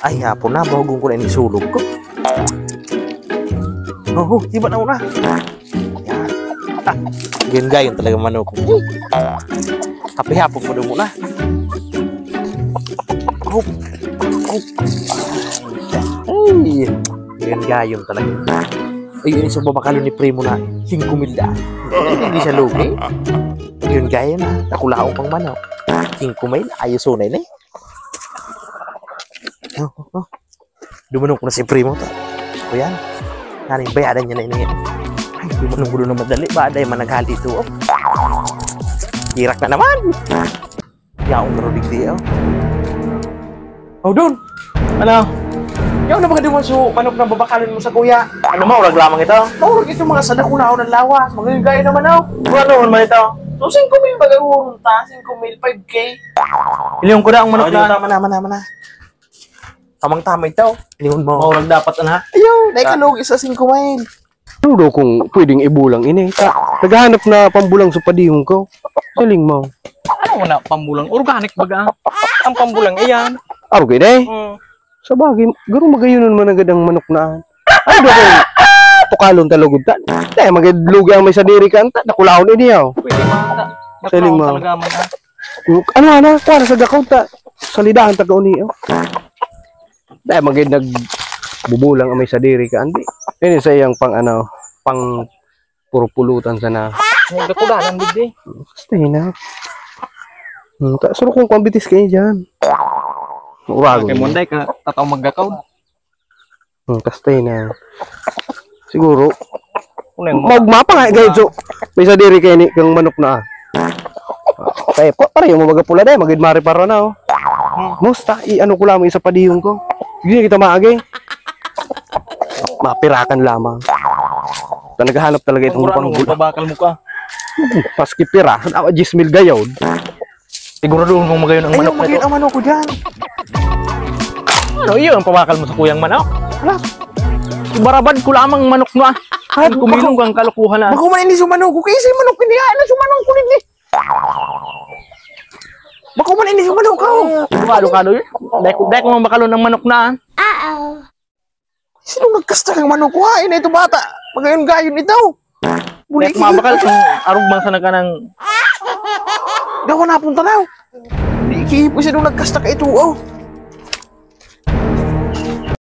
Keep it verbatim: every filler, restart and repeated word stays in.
Ay, hapon na, bahugon ko na ini sulog ko. Oh, oh, iba na una. Yan. Gayon-gayon talaga manok. Kape hapon mo doon muna. Hop. Hop. Ay, gayon-gayon talaga. Ay, yun sa babakalon ni Primo na singko mil daan. Ay, hindi siya lugi. Yun gaya na, nakulaong pang manok. Singko mil, ayos unay na eh. Oh, oh, oh. Dumanong ko na si Primo to. O yan. Naning bayadan niya na ini. Ay, dumanong ko na madali. Baday man naghali ito. Oh. Hirak na naman. Yaong na digdi, oh. Oh, Dun! Ano? Yaw na ba ka duman so manok na babakalon mo sa kuya? Ano, maurag lamang ito? Maurag ito mga sadakulaon ng lawas. Magagay naman, oh. Ano man ito? So, singko mil baga urong ta? Singko mil, five K? Ilyong ko na ang manok Oh, di, na. Tama na, tama na, tama na. Tamang-tama ito. Lingon mo. Maurag dapat, ana. Ayaw, dahil kalugi sa singko mil. Ano daw kung pwedeng ibulang ini? Ta, naghahanap na pambulang sa padihon ko. Galing mo. Ano na pambulang? Organic baga. Ang pambulang, iyan. Arog ini? Mm. Sa bagay, garo magayon naman agad ang manok na. Ano daw kung tukalon talugod ta? Eh, magad lugi ang may sadiri ka, anta, nakulahon ini, oh. Pwede man, ta. Galing mo. Talaga man, ah. Ano, ano, kuha na sa gakaw ta. Salidahan ta ka uni, oh. Dahil magid nagbubulang ang may sadiri ka, andi. Yan yung sa iyang pang ano, pang purupulutan sana. Nagkakulanan, digdi. Stay na. Hmm, ta, suro kung kwambitis kayo dyan. Uragon Kay mo. Monday ka, tataw maggakaw. Hmm, kastay na. Siguro. Unay mo. Magmapa nga, guys. So, may sadiri kayo ni, kang manok na. Kaya, pa, pareho mo baga pula dahil, magid mariparo na, oh. Musta? I, ano ko lang, isa padiyong ko. Yun yung kita maagi. Mapirakan lamang. Ta, naghahanap talaga itong Ang kurang pangbula. Babakal mo ka. Paski pira, awa, diyes mil gayod. Siguraduhon mong magayon ang Ayaw, manok na magayon ito. Ang manok ko dyan. Ano, iyo ang pabakal mo sa kuyang manok? Hala. Ibarabad ko lamang manok na. Ay, Kumilong bako- kang kalokohan na. Bako man ini sumanog ko. Kaya sa manok, hindi, ah, na sumanog ko, hindi. Bako man ini sumanog ko. Ano ka, ano yun? Dahil ko, dahil ko mang bakalon ng manok na, ah. Sino nagkasta kang manok ko? Hain na ito bata. Magayon-gayon ito. Buli Dahil mabakal kung arog man sa nagkanang Dawa na punta na. Di kiipo siya nung nagkasta ka ito, oh.